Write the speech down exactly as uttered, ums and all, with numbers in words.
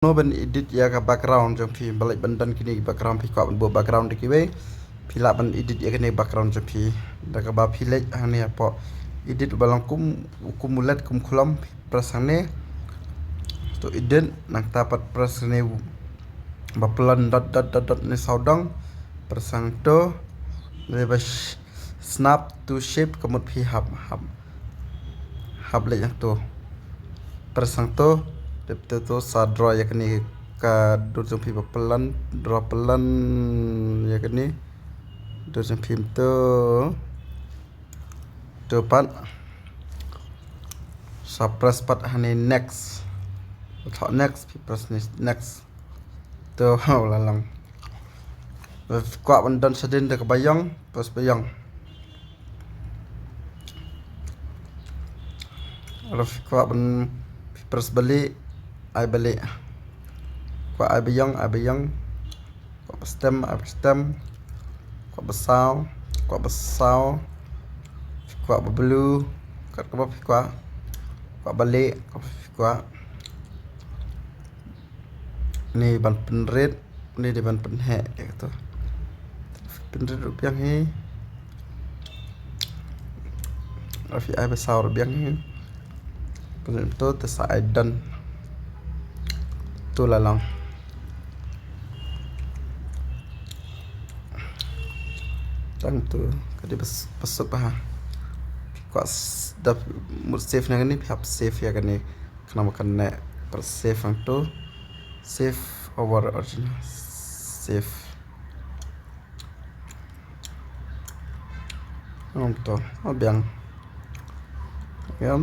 Kumno ban edit ïa ka background jong phi, ba leh ban don kine ki background, phi kwah ban buh background da kiwei, phi lah ban edit ïa kane background jong phi da kaba phi leh hangne hapoh edit ba long kum, kum u lad kum u khlom, phi press hangne. To edit, nangta pat press hangne ba pynlong dot dot dot dot ne sawdong, press hangto. Ne ba sh-, snap to shape, ka mut phi hap, hap, hap leh hangto. Press hangto, dep te to sa draw ïa kane ka dur jong phi ba pynlong, draw pynlong ïa kane dur jong phi to. To pat sa press pat hangne next. Thoh next, phi press ne-, next. To, la long. Phi kwah ban don shadien da kaba ïong, press ba ïong. Lada phi kwah ban, phi press ba lieh, ai ba lieh. Kwah ai ba ïong, ai ba ïong. Kwah ba stem, ai ba stem. Kwah ba saw, kwah ba saw. Phi kwah ba blue, kat kaba phi kwah. Kwah ba lieh, kaba phi kwah. Ni ban pynrit, ni dei ban pynheh, ïa kato. Pynrit ruh biang hi. Lada phi ai ba saw ruh biang hi. Pynrit to te sa ai done. To la long. Tang to ka dei bas, bas suk bha. Kwah s-, da mut save na kane, phi hap save ïa kane. Khnang ba kan neh, press save hangto. Save over original. Save. Hangto, oh biang.